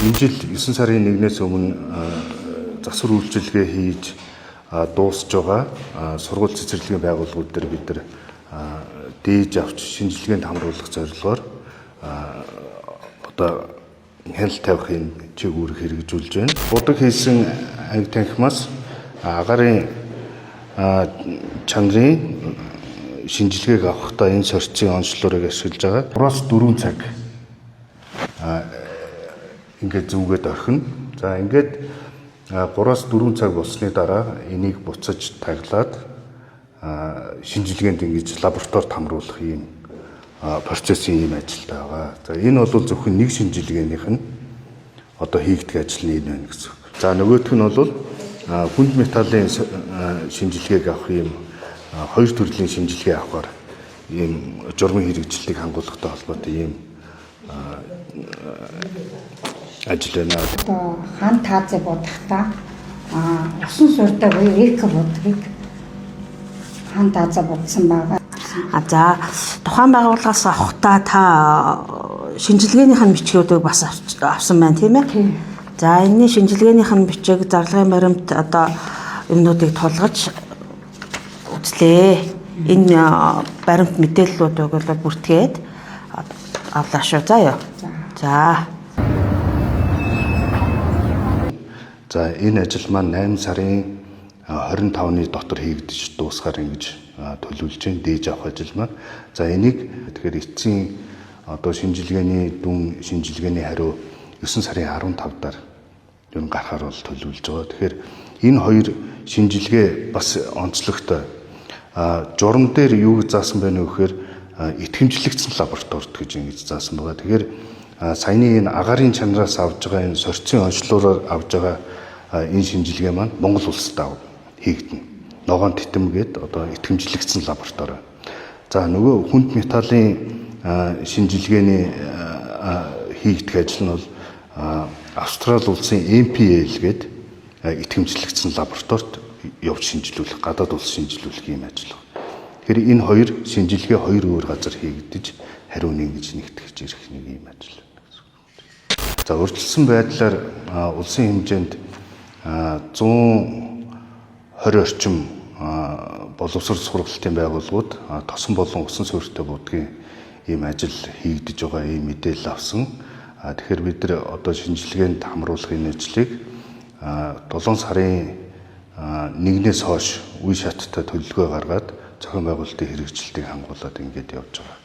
Энэ жил 9 сарын 1-ээс өмнө засвар үйлчилгээ хийж дуусж байгаа сургууль цэцэрлэгийн байгууллагууд дээр бид нар дээж авч шинжилгээнд хамруулах зорилгоор одоо хяналт тавих юм чиг үүрэг хэрэгжүүлж байна. Будаг хийсэн анги танхимаас агаарын чанарын шинжилгээг авахдаа энэ сорьцын онцлогыг ашиглаж байгаа. 3-4 цаг ингээд зүгээд орхино. За ингээд 3-4 цаг болсны дараа энийг буцаж таглаад шинжилгээнд ингэж лабораторид хамруулах ийм процессын ийм ажилтай байгаа. За энэ бол зөвхөн нэг шинжилгээнийх нь одоо хийгдэх ажил нь энэ байна гэсэн үг. За нөгөөх нь бол хүнд металлын шинжилгээг авах ийм хоёр төрлийн шинжилгээ авахар ийм журмын хэрэгжилтийг хангуулахтай холбоотой ийм ажил байна. Одоо хан таазыг будахдаа усан суурьтай буюу эко будгийг хан таазаа будсан байгаа. За тухайн байгууллагаас авахдаа та шинжилгээнийх нь бичгүүдийг бас авсан байна, тийм ээ? Тийм. За энэний шинжилгээнийх нь бичиг, зарлагын баримт одоо юмнуудыг тулгаж үзлээ. Энэ баримт мэдээллүүдийг бол бүртгээд авлаа шүү. За юу. За. За энэ ажил маань 8 сарын 25-ны дотор хийгдэж дуусгаар ингэж төлөвлөж байна. Дээж авах ажил маань. За энийг тэгэхээр эцсийн одоо шинжилгээний дүн, шинжилгээний хариу 9 сарын 15 дараа ер нь гарахаар бол төлөвлөж байгаа. Тэгэхээр энэ хоёр шинжилгээ бас онцлогтой. Журам дээр юу гэж заасан бэ нөхөр итгэмжлэгдсэн лабораторид гэж ингэж заасан байгаа. Тэгэхээр саяны энэ агаарын чанараас авж байгаа энэ сорьцын онцлогоор авж байгаа энэ шинжилгээ маань Монгол улсад хийгдэнэ. Ногоон титэм гээд одоо итгэмжлэгдсэн лаборатори. За нөгөө хүнд металлын шинжилгээний хийгдэх ажил нь бол Австрали улсын MPL гээд итгэмжлэгдсэн лабораторид явж шинжилүүлэх, гадаад улс шинжилүүлэх ийм ажил. Тэгэхээр энэ хоёр шинжилгээ хоёр өөр газар хийгдэж хариу нь ингэж нэгтгэж ирэх нэг ийм ажил. За урьдчилсан байдлаар улсын хэмжээнд 120 орчим боловсрол сургалтын байгууллагууд тосон болон усан суурьтай будгийн ийм ажил хийгдэж байгаа ийм мэдээлэл авсан. Тэгэхээр бид нар одоо шинжилгээнд хамруулах энэ ажлыг 7 сарын 1-ээс хойш үе шаттай төлөвлөгөө гаргаад зохион байгуулалтын хэрэгжилтийг хангуулад ингээд явж байгаа.